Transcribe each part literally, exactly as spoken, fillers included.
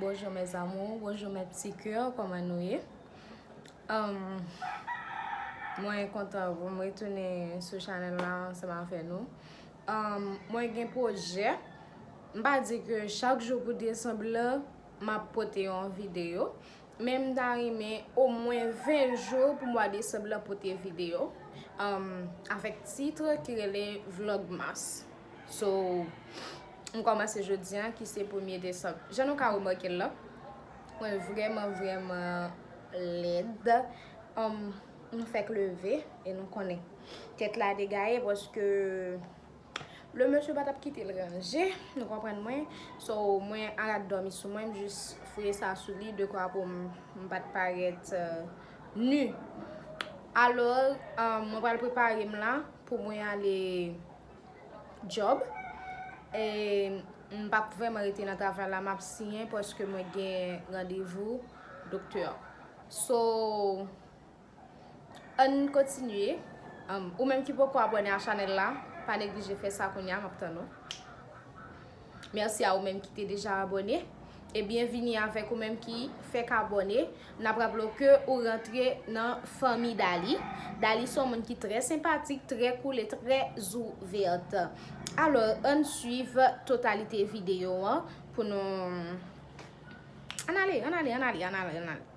Bonjour mes amours, bonjour mes petits cœurs, kòman nou ye? Um, mwen kontan pou m retounen sou chanèl la ansanm avè nou. Um, mwen gen pwojè. M pa di ke chak jou pou desanm lan, m ap pote yon videyo. Men m ta renmen omwen ven jou pou mwa desanm lan pote videyo. Um, avèk tit ki rele Vlogmas. So, m kòmanse jodi a, ki se premye desanm. Jan nou ka remake l la, mwen vrèman, vrèman lèd. Um, nou fèk leve e nou konnen tèt la degaye paske le mesye pa t ap kite l ranje, nou konprann mwen. So, mwen arete dòmi sou mwen, m jis fouye sa sou li, dekwa pou m, m pa t parèt, euh, nu. Alò, euh, mwen pral prepare m la pou mwen ale djòb. E m p ap vrèman rete nan travay la, m ap siyen paske mwen gen randevou doktè. So, ann kontinye. Um, ou menm ki poko abòne a chanèl la, pa neglije fè sa kounye a, m ap tann ou. Mèsi a ou menm ki te deja abòne. E byenvini avèk ou menm ki fèk abòne. N ap raple w ke ou rantre nan fanmi Dali. Dali se yon moun ki trè senpatik, trè koule, trè zouvèt. Alò, ann swiv totalite videyo an pou nou. Ann ale, ann ale, ann ale, ann ale, ann ale.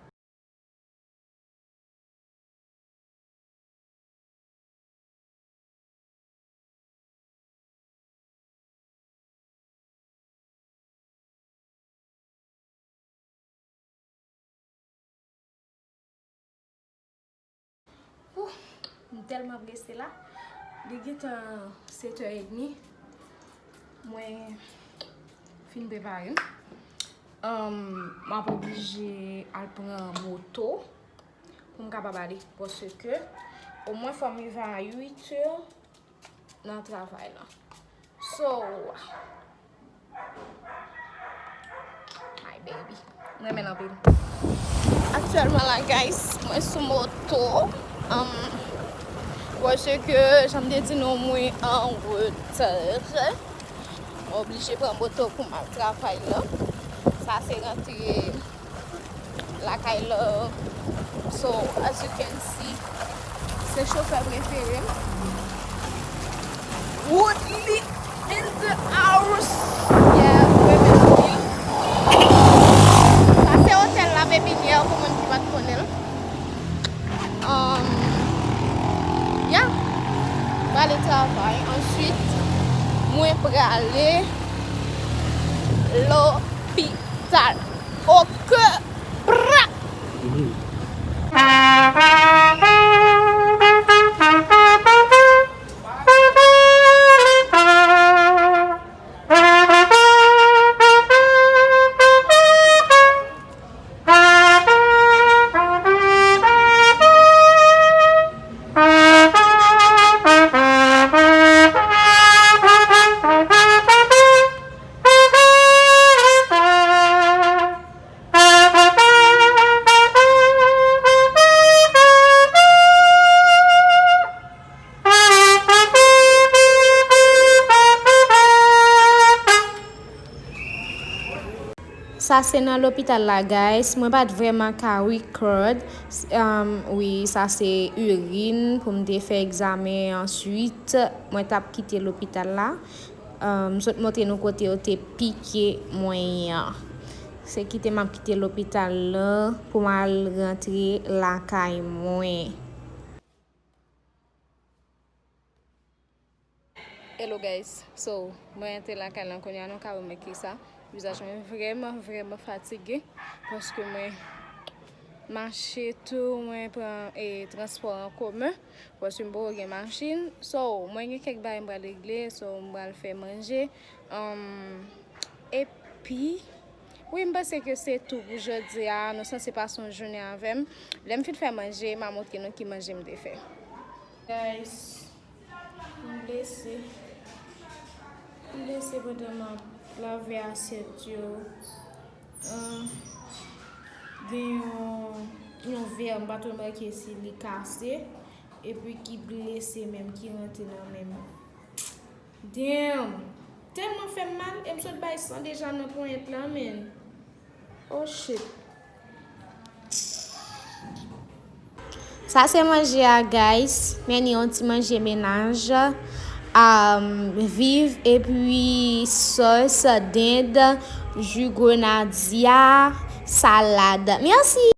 Ouh, m tèlman prese la. Li gentan sèt è edmi. Mwen fin prepare m. Um, m ap oblije al pran moto pou m kapab ale. Paske omwen fò m rive a uit è nan travay la. So, my baby. Mwen renmen l anpil. Aktyèlman la, guys, mwen sou moto. Um, paske, jan m te di nou, mwen an reta. Mwen oblije pran moto pou m al travay la. Sa se rantre lakay la. So, as you can see, se chofè prefere m. Woodly in the house. Yeah, mwen renmen l anpil. Sa se otèl la, Pepinière, pou moun ki pa t konnen l. Um, yeah. Prale travay. Answit, mwen prale lopital. Ok. Pra! Sa se nan lopital la, guys. Mwen pa t vrèman ka record. Um, wi, sa se irin pou m te fè egzamen. Answit, mwen t ap kite lopital la. Um, m sot montre nou kote yo te pike mwen an. Se kite m ap kite lopital la pou m al rantre lakay mwen. Hello guys, so mwen rantre lakay lan kounye a, nou ka remake sa. Vizaj mwen vrèman, vrèman fatige paske mwen mache tou, mwen pran, e, transpò an komen paske m poko gen machin. So, mwen gen kèk bagay m pral regle, so m pral fè manje. Um, epi, wi, m panse ke se tou pou jodi a. Nou sanse pase yon jounen avè m. Lè m fin fè manje, m a montre nou ki manje m te fè. Guys, m blese. M blese pandan m ap lave asyèt yo. Ah, gen yon, yon vè, m pa t remake si li kase, epi ki blese men m, ki rantre nan men m. Damn! Tèlman fè m mal, e m sot bay san deja nan ponyèt la, men. Oh shit. Sa se manje a, guys. Men ni yon ti manje menaj. Um, viv epi sòs, dend, ji grenadya, salad. Mèsi.